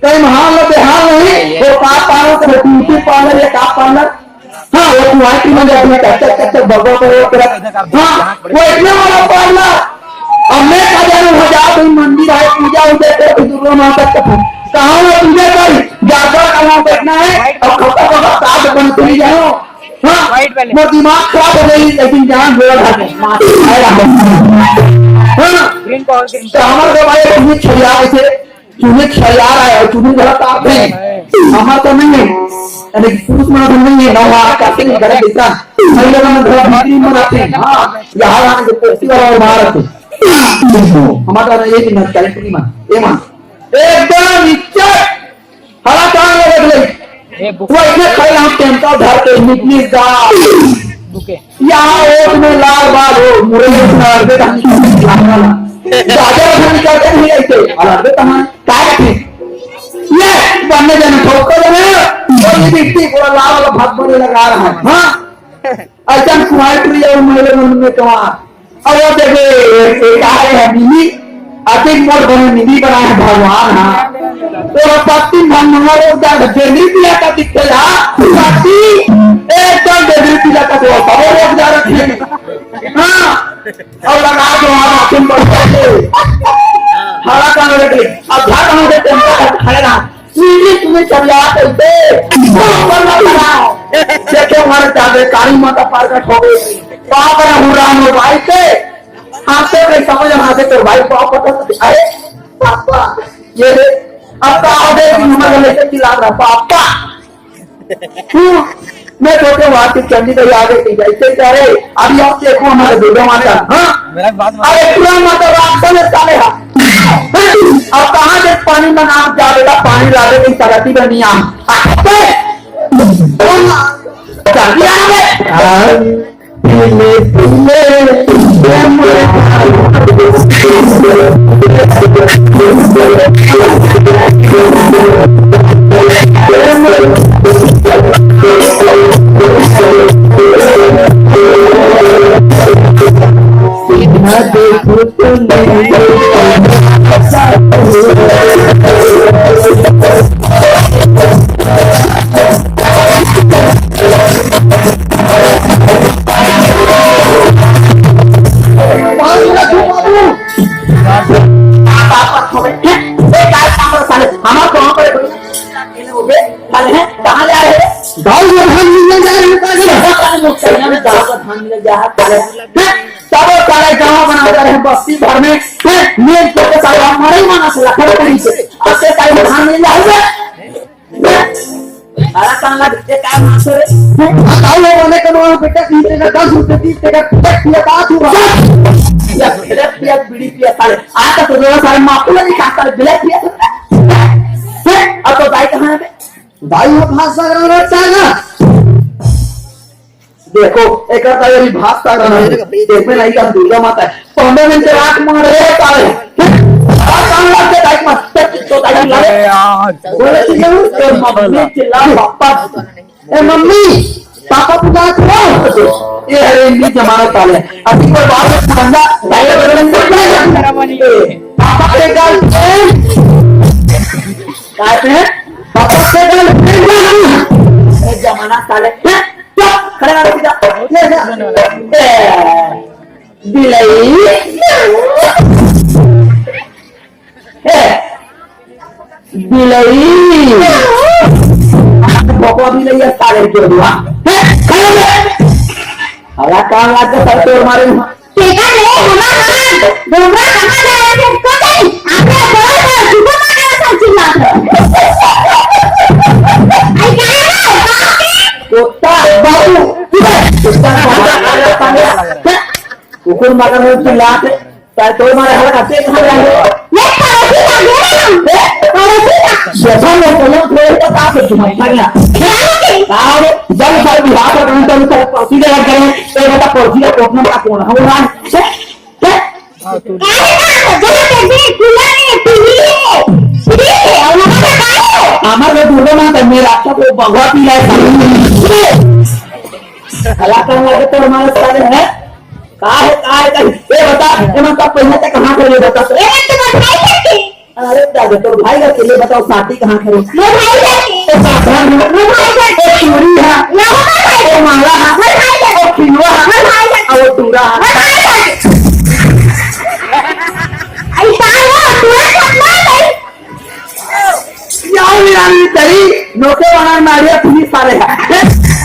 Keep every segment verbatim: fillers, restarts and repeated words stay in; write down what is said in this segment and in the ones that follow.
कहीं महाल में बेहाल नहीं, वो का पार्लर से ब्यूटी पार्लर या का पार्लर? हाँ, वो कुआटी में जाती है, कच्चा कच्चा भगवा पर वो करा। हाँ, वो इतने वाला पार्लर। अब मैं का जानू, वहाँ जाओ, कोई मंदिर है, पूजा उजा करो, कोई दुर्गा माता का। कहाँ वो पूजा करी? जाकर का वहाँ बैठना है, और खत्ता खत्ता साथ बन चली जाओ। हाँ, मोर दिमाग खराब हो गई, लेकिन जान जोड़ा था। हाँ, तो हमारे भाई अपनी छुड़िया से चूहे खियार आए और चूहे गलत आप हैं। हमारा तो नहीं है, यानी कि पुरुष मन तो नहीं है, नौ हाथ का सिंह गलत दिखता। सही लोगों में घर बिक्री मनाते हैं। हाँ, यहाँ आने के पोस्ती वाला और मार रखते। हमारा तो एक मिनट का, एक मिनट, ये मान। एकदम इज्जत। हरा काम लगे भाई। वो इतने खड़े हम टेम्पल धर के निकली जा। यहाँ ओट में लाल बाल हो, मुरई में अरबे धान निकलते हैं। गाजर धान निकलते नहीं ऐसे, और अरबे धान काय रखे? ये बनने जाने ठोक कर देना, और ये भी इतनी पूरा लाल वाला भात बने लगा रहा है। हाँ, ऐसा कुमार प्रिय और मेरे मन में कमाल। अब वो देखे, एक आ रहे हैं मिली, अधिक मोट बने मिली बनाए हैं भगवान। हाँ, तो पत्ती मन मंगल रोग जाए, जेंद्री पिया का दिखे जा, पत्ती एकदम जेंद्री पिया का तो सब रोग जा रखे हैं। हाँ, और लगा दो आप आखिर पर। हरा काम रख ले। अब झाड़ हम से टेम्पो खड़े रहा। सीधी तुम्हें चल जाते थे। ऊपर मत लगाओ। देखे हमारे जादे काली माता प्रकट हो गई। पाप ना हो रहा मोबाइल से। आप तो नहीं समझ रहा थे तो भाई पाप पता था। अरे पापा, ये रे। अब तो आओ दे कि हमारे लेके चिल्ला रहा पापा। हम्म, मैं सोचे वहां से चंडी तो याद है कि जैसे करे, अभी आप देखो हमारे दुर्गा माता, हाँ? मेरा बात मान। अरे पूरा माता राक्षस है साले, हाँ। अब कहाँ से पानी में नाम जा बेटा, पानी ला दे, कहीं सरती में नहीं आ। चंडी आ गए। हाँ। हमारे गांव में धान मिलने जा रहे हैं। गांव में धान मिलने जा रहे हैं। हैं? तब वो सारे गांव बना जा रहे हैं, बस्ती भर में, हैं? मेज पे तो सारे हम मरे माना से लखन कहीं से। अब से सारे धान मिल जाएंगे। हैं? अरे कहाँ लग, ये क्या मास्टर है? हैं? बताओ, वो वाले कमाओ बेटा, तीन टका, दस रुपए, तीस टका, टक, ये बात हुआ। या फिर पिया, बीड़ी पिया सारे। आज तक तो जो सारे माफी नहीं खाता, ब्लैक पिया। हैं? अब तो भाई कहाँ है बे? भाई वो भाषा रहता है ना। देखो, एक बार ये भाषा रहना है। देख में नहीं कर दुर्गा माता है। पंद्रह मिनट के रात मार रहे साले। और काम लग के दाई मार। तो दाई ला ले। अरे यार। बोले, "चिल्ला, तो मम्मी चिल्ला, पापा।" ए मम्मी, पापा पुकार करो। ये हरे इंग्लिश जमाना साले। अभी कोई बात में पुरंदा, दाई बदल में पापा के गाल पे। कहते हैं, पापा के गाल पे। ये जमाना साले। चुप, खड़े रहो सीधा। ये जा। ए, बिलई। ए, बिलई। भोकवा बिलई है सारे के हुआ। ए, खड़े हो। हला काम लाग के सर तोड़ मारे। बेटा रे, हमार हाथ, डोकरा कहाँ जा रहे थे, को नहीं? आपने बोल दो, झूठो मार रहे हो, सब चिल्ला रहे हो। आई क्या है ना, बाप रे? कुत्ता, बाबू, कुत्ता, कुत्ता, कुत्ता, कुकुर मगर हो चिल्ला रहे, तार तोड़ मारे हला का पेट खा रहे हो। ये पड़ोसी का घर है ना? ए? पड़ोसी का। जैसा लोग बोलो, थोड़े तो काफ है तुम्हारी, क्या? क्या है? आओ, जब सारे बिहार का काम चालू कर, पड़ोसी का घर है, तो ये बता, पड़ोसी का कोटना का कौन है? वो ना, ए? हाँ, तू अरे ना, जहाँ पे भी खुला है, पी ले। पी ले, और हमारा का है? हमारे दुर्गा माता में रास्ता को भगवा पी रहा है। कलाकार लगे तो हमारे सारे हैं। का है, का है, का है? ये बता, ये मतलब पहले तक कहाँ थे, ये बता तो। ये तो बताई सकते। अरे दादा, तोर भाई का अकेले बताओ, साथी कहाँ खड़े? मोर भाई जाके। ओ साधन। मोर भाई जाके। ओ चूड़ी है। ना हो मोर भाई। ओ माला है। मोर भाई जाके। ओ खिलवा है। मोर भाई जाके। ओ टूरा है। मोर भाई जाके। ऐसा हो, टूरा खत्म हो गई। यार, यार, ये तेरी नोके वाला नारिया फिनी साले है।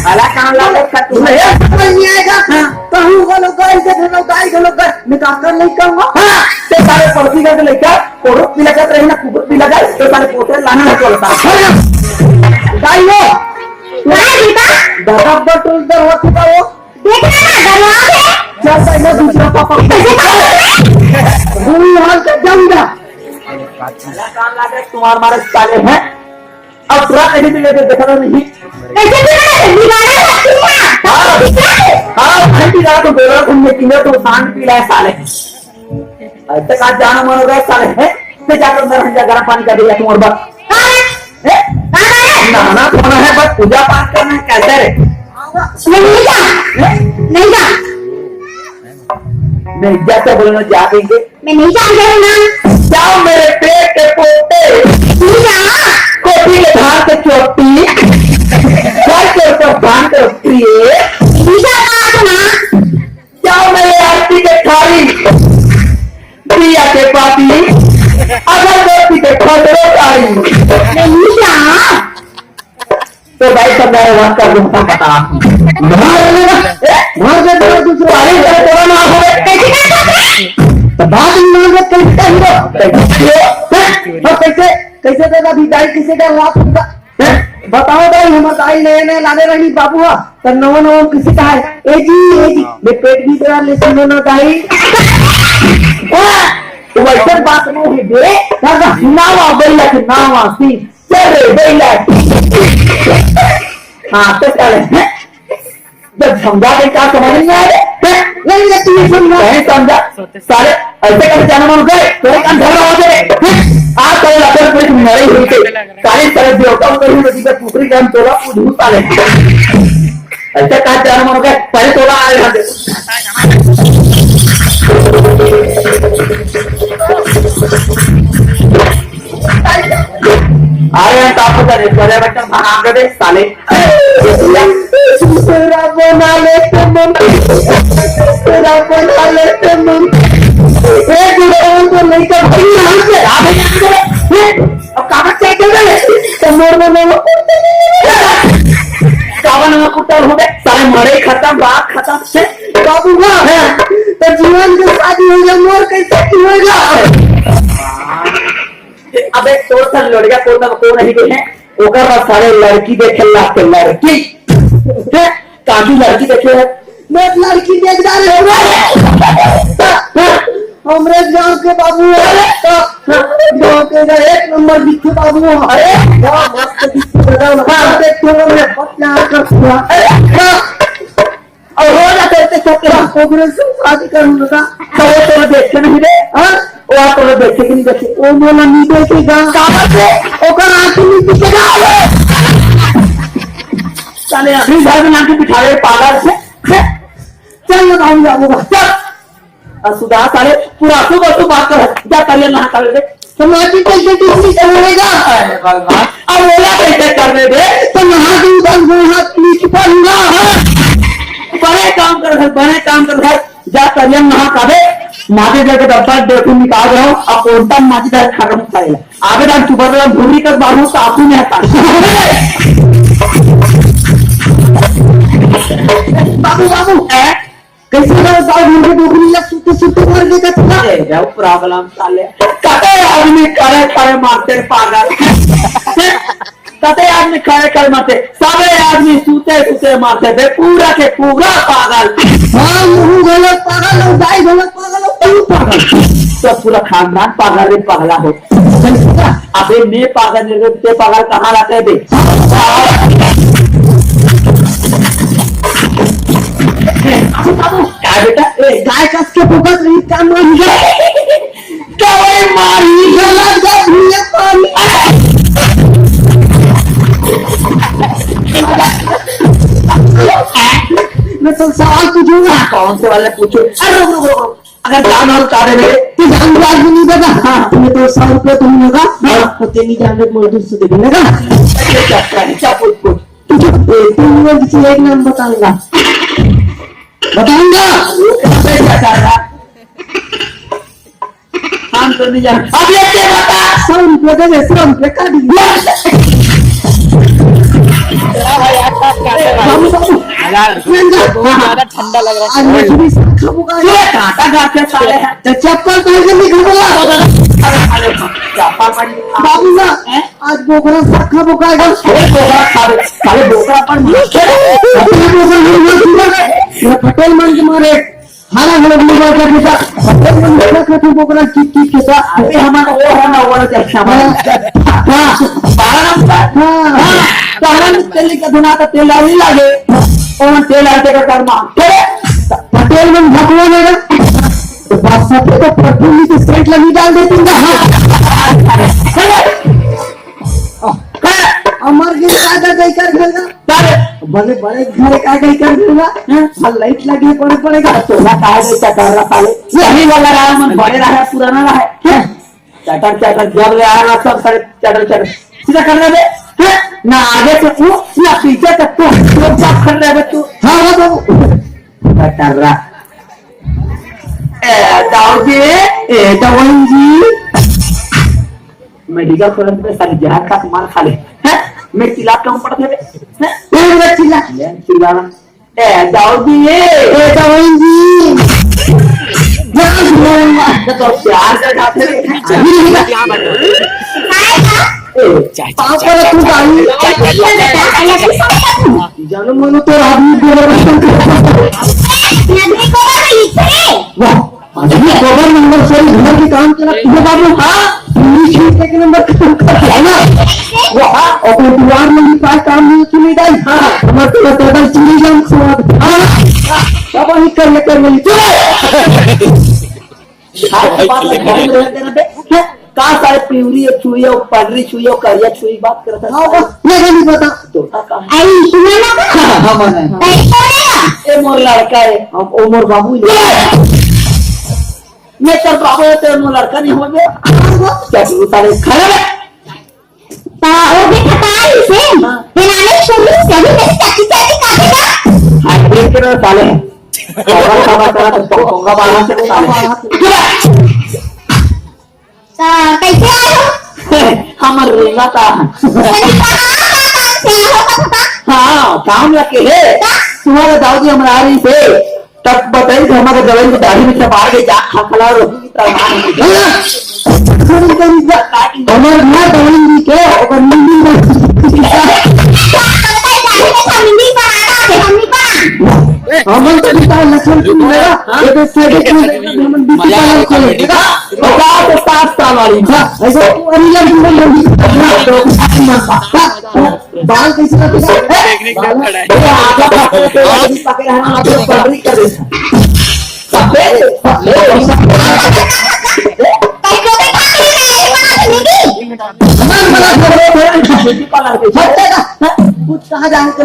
अला कहाँ लागत का तू है? नहीं आएगा। हाँ। कहूँ गलो गाय के धनो गाय गलो गाय। निकाल कर नहीं कहूँगा। हाँ। ते साले पड़ती का लेकर कोड़ो पिला जात रहे ना, कुकुर पिला जाए, तो साले पोते लाना है बोलता। गाइयो। हाँ, बेटा। दादा बटुल दर हो चुका हो। देख रहा ना, दरवाजे। चल, पहले दूसरा पापा। भूल हाल कर जाऊंगा। काम लागे तुम्हार मारे साले हैं। अब पूरा कहीं भी लेके देखा नहीं। कैसे भी ना, दीवाना लगती है। हाँ। हाँ, भाई, दीवाना तो बोला तुमने, किलो तो पान पी लाए साले। अब तक आज जाना मन हो गया साले, हैं? तो जाकर अंदर हम जा गरम पानी कर दिया तुम और बस। हैं? नहाना धोना है, बस पूजा पाठ करना है, कैसे रे? मैं नहीं जा। हैं? नहीं जा। नहीं जा तो बोलो ना, जा देंगे। मैं नहीं जा रही ना। जाओ मेरे पेट के पोते। नहीं जा। कोठी के धान के चोटी। घर के ऊपर धान के रोटी है। नहीं जा रहा ना। जाओ मेरे आरती के थारी, दिया के पाती, अगरबत्ती के खसरो तारी। नहीं जा। तो भाई सब मेरे वहाँ कर दूँ, सब बता। मार देगा, मार दे, मार दूसरा। अरे, तेरा तेरा नाम हो गया। कैसे कर सकते हैं? तो बात नहीं मान रहे, कैसे कर लो? कैसे? हैं? और कैसे, कैसे देगा अभी दाई, किसे का लाभ होगा? हैं? बताओ दाई, हमर दाई नया नया लागे रहनी बाबू हा, त नवा नवा किसे कहा है, "ए जी, ए जी, मैं पेट भी जरा ले सुनो ना दाई।" हाँ, तो वैसे बात नहीं है बे, दादा, नावा बैला के नावा सी, चल रे बैला। हाँ, तो चले, हैं? जब समझा दे, क्या समझ नहीं आया रे? हैं? नहीं, नहीं, तू ये समझा। नहीं समझा। साले, ऐसे कैसे जाना मन गए? तेरे कान धर रहा होते रे। हैं? आज साले लफड़ पुलिस मरे हुई थे। साले, साले देवता उतर हुई नदी का पुत्री का हम तोला पूछ साले। ऐसे कहा जाना मन गए? पहले तोला आए यहाँ से। अरे, हम तो आपको करे, करे बच्चा, भाग दे, साले। दूसरा बना लेते मन, दूसरा बना लेते मन। ए, दूसरा को नहीं कर भाई, यहाँ से। आ भाई, यहाँ से। ए, अब कागज क्या कर रहे हैं? तो मोर में वो कावन में कुत्ता हो गए, साले मरे खत्म, बात खत्म से। बाबू बा, हाँ। तो जीवन के शादी हो गया, मोर कैसे की होगा? अबे तोर सन लोड़िया कोन ना कोन नहीं गए हैं, ओकर बाद सारे लड़की देखे लागते, लड़की। हैं? काफी लड़की देखे है। मैं लड़की देखदार हो गया। हमरे गांव के बाबू है। गांव के इधर एक नंबर दिखे बाबू। अरे, वाह, मस्त दिखे, लगा हुआ। हाँ, देखते हो, मैं बहुत प्यार करता हूँ। अरे, हाँ। और हो ना करते करते हम कांग्रेस से शादी करूंगा। तो वो तो देखे नहीं रे, हाँ? वो आप तो देखे कि नहीं देखे? वो बोला नहीं देखेगा। कहाँ से? ओकर आंख नहीं दिखेगा। साले अभी घर में लाके बिठा रहे पागल से। चल ना, हम जाऊंगा। चल। और सुधा साले पूरा सुबह सुबह बात कर, जा तरिया नहा कर दे। तो माटी कैसे टिकली चढ़ेगा? अरे भगवान, अब ओला कैसे कर दे बे? तो नहा के उधर मुंह हाथ नीचे पड़ूंगा। बड़े काम कर घर, बड़े काम कर घर, जा तरिया नहा का दे। माटी दे के डब्बा दे के निकाल रहा हूँ, अब ओंटा माटी दे खा रहा हूँ साले। आगे डाल चुपा रहा, भूरी कर मारू, सासू में हटा। बाबू, बाबू, ए? कैसे का बाबू, मुझे डोकरी लग सुते सुते मर गए कथला? ए, जाओ problem साले। कते आदमी खड़े खड़े मारते पागल। कते आदमी खड़े खड़े मारते, सबे आदमी सुते सुते मारते बे, पूरा के पूरा पागल। हाँ, मुहू गलत पागल, और दाई गलत पागल, और तू पागल। तो पूरा खानदान पागल रे, पगला हो। अबे मैं पागल नहीं रे, ते पागल कहाँ रहते बे? बाबू, बाबू, क्या बेटा? ए, गाय कस के भूकत रही, क्या मार गया? क्या वही मार ही गलत का भूया पानी? मैं तो सवाल पूछूंगा। कौन से वाले पूछो? अरे रुक, रुक, रुक, रुक। अगर जान और चाहे मेरे तू जान बुझा के नहीं देगा। हाँ। तुम्हें तो सौ रुपये तुम लेगा। हाँ। और तेरी जान में मजदूर से देगा। अच्छा, अच्छा, अच्छा, पूछ, पूछ। तुझे एक दिन में किसी एक नाम बताऊंगा। बताऊंगा। वो कैसे क्या कर रहा? हम तो नहीं जानते। अब ये क्या बता? सौ रुपये दे दे, सौ रुपये काट दिया। बाबू, बाबू। बहुत ज्यादा ठंडा लग रहा है। आज मछली सब खाऊंगा। तू ये कांटा घर से साले है। तो चप्पल पहन के निकल गया। अरे, अरे, चप्पल पहन के बाबू ना, हैं? आज बोकरा साग खाबो का? अरे बोकरा खाबे, साले बोकरा पर मार के। अरे बोकरा नहीं मार, ये पटेल मन के मारे। हरा हरा बोकरा का बेटा, पटेल मन बोकरा खाते, बोकरा की, की के साथ। अरे हमारा वो है ना, वो वाला जैसा हमारा। हाँ, बारह नंबर। हाँ। हाँ, बारह में तेल का धुना का तेल नहीं लागे। और तेल आते का कर्मा। पटेल मन भगवान है ना? तो बादशाह के तो परफुल्ली के सेंट लगी डाल देते हैं। हाँ। अमर गिर का गई कर देगा। अरे, भले बड़े घर का गई कर देगा। हाँ, लाइट लगी पड़े पड़ेगा। तो ना कहा गई क्या कर रहा साले? यही वाला रहा, मन बड़े रहा, पुराना रहा। हाँ। चटर चटर जब ले आया ना, सब सारे चटर चटर। सीधा कर रहे बे। हाँ? ना आगे से तू, ना पीछे से तू। तो क्या कर रहे बे तू? हाँ, हाँ, बाबू। चटर रहा। ए, दाऊ जी, ए, दवाई जी। मेडिकल कॉलेज में सारी जहर का मार खा ले। हैं? मैं चिल्ला क्यों पड़ते बे? हैं? ए, मैं चिल्ला। मैं चिल्ला। ए, दाऊ जी, ए, ए, दाऊ जी। ध्यान दो। तो प्यार से खाते हैं। ए, पापा, तू गाली। जानो मनो तो आदमी को। वाह। अभी खबर नंबर सॉरी घर के काम के लिए ये बाबू, हाँ, पूरी छूट के नंबर खत्म कर है ना। वो हाँ, और कोई दीवार में भी पास काम नहीं की नहीं जाए। हाँ, हमारे तो बस टेबल चुनी जाम स्वाद। हाँ, सब वही कर लेते हैं, चले। हाँ, बात है, घर में रहते रहते। हाँ, कहाँ सारे पिवरी है, छुई है, पगड़ी छुई है, करिया छुई बात करता है। हाँ, बस, ये नहीं पता। तो, हाँ, कहाँ है? आई, सुना ना? हाँ, हाँ, मना है। नहीं बोलेगा। ए, मोर लड़का है। हम, ओ, मोर बाबू ही। मैं तेरे बाबू है, तेरे मोर लड़का नहीं हो बे। क्या तू सारे खड़े रहे? ता, वो भी थकाई से। हाँ। बनाने शुरू से भी मेरी चाची, चाची काटेगा। हाँ, देख के ना साले। पागल खाना करा तो पोंगा बाहर से साले। ता, कैसे आए हो? हमर रेंगा ता। सही कहा, कहाँ से आए हो, कहाँ से? हाँ, काम लगे है। का? तुम्हारा दाऊ जी हमरा आ रही थे। तब बताई कि हमारे दवाई की दाढ़ी में चबाड़ के जा खा खला और उसकी तरह मार। हमारे ना दवाई भी के, ओकर नींद में। हमन तो बिता लक्षण सुन लेगा, हाँ? ये तो साइड में हमन बिता पालन खोले। पचास साठ साल वाली। हाँ, ऐसे तू अभी लग, हाँ, बाल कैसे लगता है? टेक्निक में खड़ा है। ये आधा पकड़ के पकड़ रहा है, आप लोग पकड़ कर दे। सफेद, सफेद। बना, बना, बना, बना, बना। कुछ कहाँ जाए तो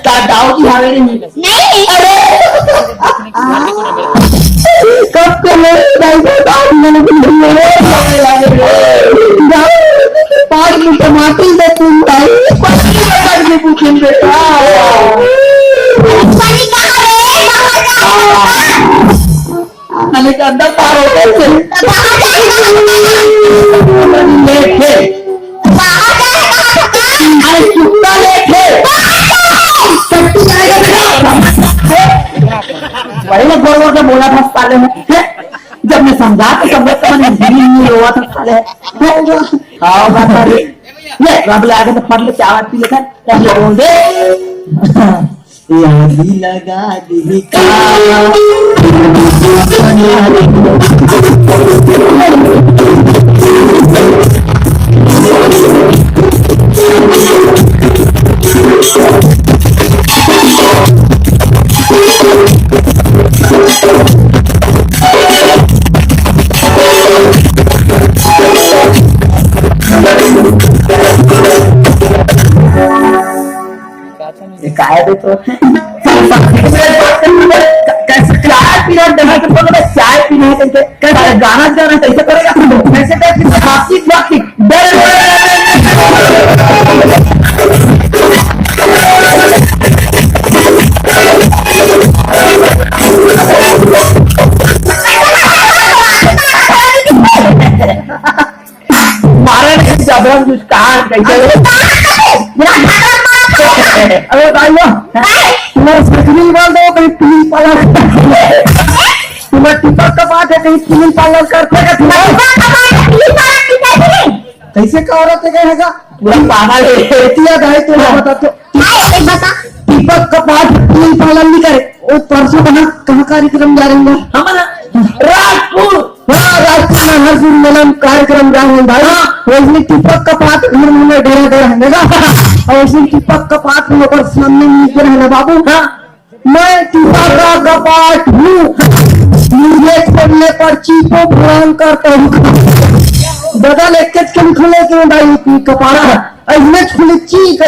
का दाऊ जी हवे नहीं। नहीं। अरे। कब के मेरे भाई को बात मैंने भी नहीं है। पाँच मिनट माटी दे तुम भाई। पानी कहाँ रे? मैंने के अंदर पार हो गए थे। लेट है। अरे कुत्ता लेट है। टट्टी जाएगा बेटा। वही ना गोर गोर के बोला था साले में। जब मैं समझा तो समझ तो मैंने हिंदी में रोवा था साले। आओ बात कर। ये रब लगा के तो पढ़ ले, चाय पी लेता, तब बोल दे। यादी लगा दी का। ये काय दे तो? कैसे चाय पीना, डहा के बोलो, मैं चाय पीना। कैसे? कैसे? गाना गाना कैसे करेगा? कैसे, कैसे? बातचीत, बातचीत। मारे नहीं जबरन कुछ कहा कैसे? अरे भाई, वाह। तुम्हारा सकरी बोल दो, कहीं पुलिस वाला। तुम्हारा टिकट का बात है, कहीं पुलिस वाला करते का तुम्हारा? कैसे का औरत है, कहेगा? पूरा पागल है। एतिया दाई, तोला बता तो। हाँ, एक बता। दीपक कपाट पुलिस पालन नहीं करे। वो परसों कहाँ, कहाँ कार्यक्रम जा रहे हैं? हम ना, राजपुर। हाँ, राजपुर में हर दिन मेला में कार्यक्रम जा रहे हैं भाई। हाँ। वैसे दीपक कपाट घर में डेरा दे रहेंगे ना। और वैसे दीपक कपाट में ओकर सामने नीचे रहना बाबू। हाँ। मैं टीपा का कपाट हूँ, मुझे खोलने पर चीपो भड़ांग करता हूँ। बदल एक के खोले के भाई, कपाट ऐसने खुली ची कर,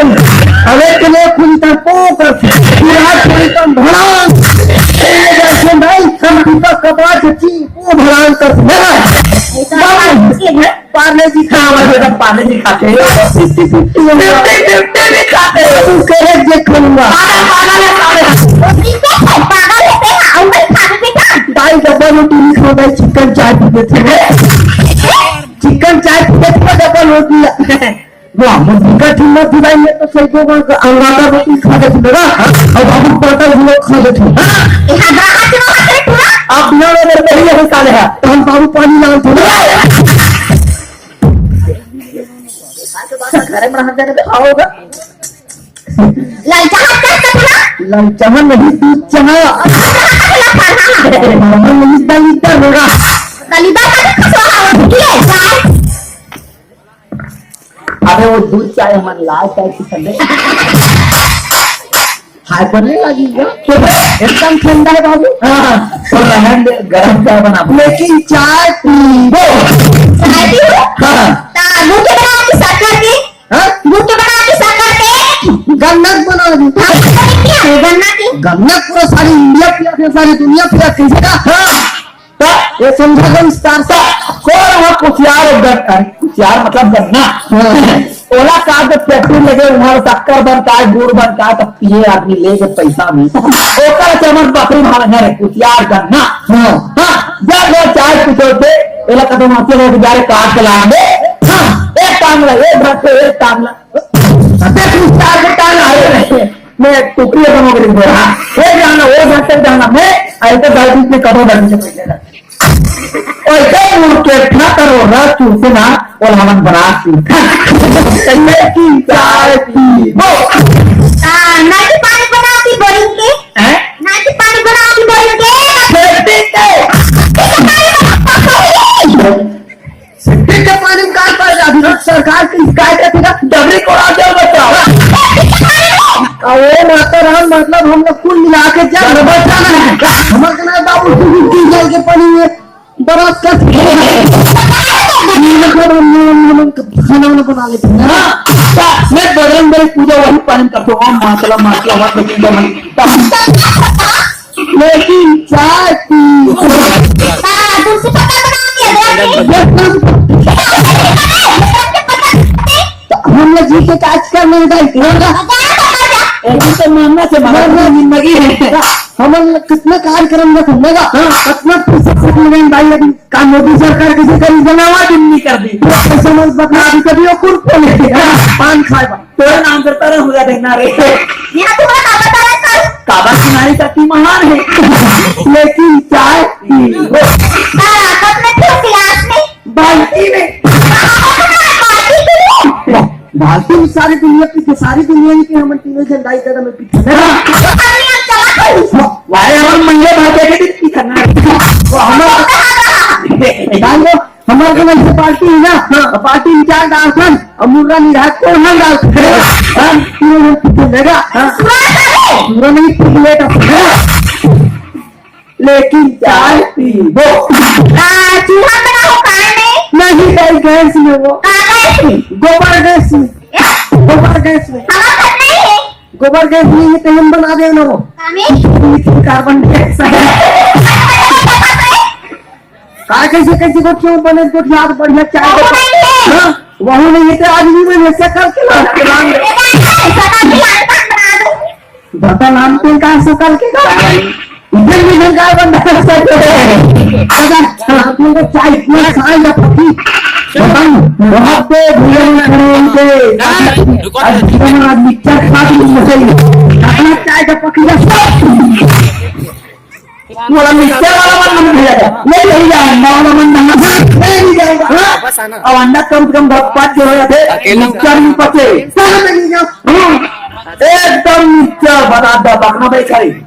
अरे के लिए खुली तर पो कर, पूरा खुली तर भड़ांग। ये जैसे भाई, हम टीपा कपाट ची पो भड़ांग कर। पार्ले जी खा, हाँ, बेटा, पार्ले जी खाते हैं। फिफ्टी फिफ्टी होगा। फिफ्टी फिफ्टी भी खाते हैं। तू कह रहे देख लूंगा। पागल, पागल है, पागल। वो ठीक है, पागल है, तेरा अउंगल खा के बेटा। भाई, डब्बा रोटी नहीं खाओ, भाई, चिकन चाय पी लेते हैं। चिकन चाय पी लेते हैं, डब्बा रोटी। वाह, मुझे कठिन मत दिलाई, ये तो सही को अंगाता रोटी खा के सुनेगा। और बाबू पाटा हुआ खा के सुनेगा। ये हगरा हाथ में हाथ रख पूरा। आप बिना मेरे नहीं है साले है। तो हम बाबू पानी लान थोड़ा। घर में रह जाने पे खाओगा। लाल चाहा क्या करना? लाल चाहा नहीं, दूध चाहा। लाल चाहा नहीं, दलिद्दर होगा। दलिद्दर का भी खसवा हो, ठीक है, चाय। अबे वो दूध चाय हमारे लाल चाय की ठंडे। हाय पर नहीं लगी क्या? एकदम ठंडा है बाबू। हाँ, तो रहन दे, गरम चाय बना। लेकिन चाय पीबो। चाय पीबो? हाँ। ता दूध के बना के शक्कर के? हाँ? दूध के बना के शक्कर के? गन्ना के बना दी। हाँ, तो क्या है गन्ना के? गन्ना पूरा सारी इंडिया पिया के, सारी दुनिया पिया के, कैसे का? हाँ। त ये समझा दो विस्तार से। कोन ह कुसियार अउ गन-, अ, कुसियार मतलब गन्ना। हाँ। ओला का जब फैक्ट्री लगे, उहाँ शक्कर बनता है, गुड़ बनता है, तब पिए आदमी लेके पैसा भी। ओकर से हमर बकरी भाग घर है, कुसियार गन्ना। हाँ। हाँ, जब वो चाय पिसोते, एला कदम आते रहे, जा रे काट के लाएंगे। हाँ, एक टांग ला, एक घंटे, एक टांग ला। अबे कुसियार के टांग आ रहे हैं। मैं टोकरी बनवा के दे रहा। वो जाना, वो घंटे जाना, मैं ऐसे दारू में कदम डालने से पहले ना। ओए, जब मुड़ के ठा करो, रात टूटे ना, और हमन बरात टूटे। कहिए कि चाय पीबो। आ, ना कि पानी बना दी बोरिंग के। हैं? ना कि पानी बना दी बोरिंग के। खेती के। सिट्टी के पानी में का कर जाती है? सरकार की शिकायत है, फिर डबरी को आ जाओ बच्चा। अरे माता राम, मतलब हम लोग कुल मिला के क्या बच्चा ना है? हमारे ना बाबू, तू भी पी जाएगी पानी में। बरस कर मतलब हम, हम, हम खाना वाना बना लेते हैं। हाँ, मैं बजरंग बली पूजा वही पानी में करता हूँ। ओम मातला मातला वात पूजा मन। लेकिन चाय पी। हाँ, तुलसी पत्ता बना दिया, बना दिया। तो हम लोग जी के काज कर नहीं जाए, होगा। अभी तो मरना से मरना जिंदगी है। हमन कितना कार्यक्रम में घूमेगा, हाँ। कितना फुर्सत से घूमेंगे भाई, अभी का मोदी सरकार कैसे करी, बनावा दिन नहीं कर दी। पैसा मत बता, अभी कभी वो कुरकुरे, हाँ, पान खाए बा। तोरे नाम से तरह हुआ देखना रे। यहाँ तुम्हारा का बता रहा था? काबा की नारी शक्ति महान है। लेकिन चाय पी। हाँ, कब में थे क्लास में? बाल्टी में। बाल्टी क्यों? बाल्टी में सारी दुनिया पीथे, सारी दुनिया नहीं पी, हमन तीनों झंडा इधर में पीथे। हाँ। वाह, हमर मंगे भाई के दिन पीथे ना। वो हमर डाल दो, हमारे को वैसे पार्टी है ना, हाँ। पार्टी इंचार्ज डालसन, और मुर्रा निराज को हम डालसन। हाँ, तीनों झन पीथे, मेरा। हाँ। पूरा नहीं पी लेता। लेकिन चाय पीबो। आ, चूल्हा में ना हो, काय में? नहीं, नहीं, गैस में वो। का गैस में? गोबर गैस में। क्या? गोबर गैस में। हमारे घर नहीं है। गोबर गैस नहीं है, तो हम बना दे ना वो। का में? Methane carbon dioxide. काय कैसे कैसे गोठिया बने, गोठिया तो बढ़िया चाय। वहू नहीं है। हाँ? वहू नहीं है तो आज भी मैं ऐसे करके ला के लान दे। बता नाम पे का सकल के का? इधर भी नहीं का बंदा सकल के। अगर आपने को चाय इतना साइन का पति। बताऊं, बहुत तो भैया ने खड़े होके। आज जीवन आज मिक्सचर खा के मुझे अपना चाय का पकड़ा सब। वाला मिक्सचर वाला मन नहीं भैया का। ले ले जा, अंडा वाला मन नहीं। ले नहीं जाएगा। हाँ? अब अंडा कम से कम दस पाँच जो हो जाते। अकेला मिक्सचर नहीं पचे। कहाँ पे नहीं जाओ? हाँ। एकदम मिक्सचर बना दे, बकना भाई खाई।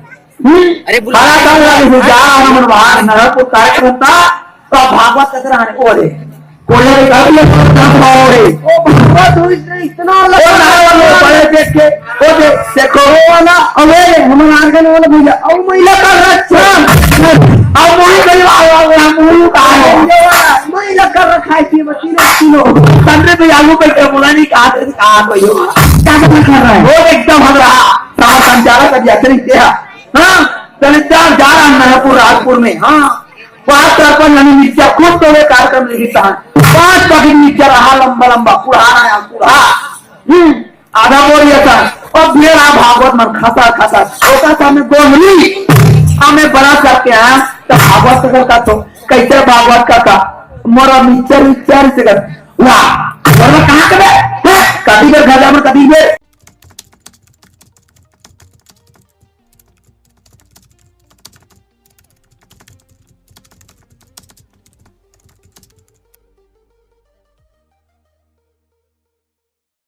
हम्म? अरे बुला। बड़ा कम लगे से जा, हम बाहर नरक को कार्यक्रम था, तो भागवत कह रहा है, ओ रे। कोई भी कर ले, तो भाव रे। ओ भागवत हुई से इतना ओ लगा। ना, वो बड़े देख के, ओ दे, देखो, वो वाला, अबे, हमारा आंगन वाला भैया, ओ महिला का रक्षा। अब मुझे कहीं आया, हम मुझे कहा है। महिला कर रखा है, ये बची रखी लो। तंदे पे आलू पे क्या बोला नहीं, कहा थे, कहा तो यो। क्या कर रहा है? वो एकदम हमारा, साहब संचालक अभी अतिरिक्त है। हाँ, चले चार जा रहा है नरपुर राजपुर में। हाँ, पाँच सरपंच यानी मिर्चा खुद तो वे कार्यक्रम लिखता है। पाँच पैकेट मिर्चा रहा लंबा लंबा, कुढ़ा रहा है, कुढ़ा। हम्म, आधा बोल दिया था। और फिर आप भागवत मन खसा खसा, छोटा सा में गोहली, हमें बड़ा करके आया, तो भागवत कर का तो कैसे भागवत का था, मोरा मिक्सचर विक्सचर से कर, वाह, बोला, "कहाँ के बे? हैं? कभी बेर घर जावन, कभी बेर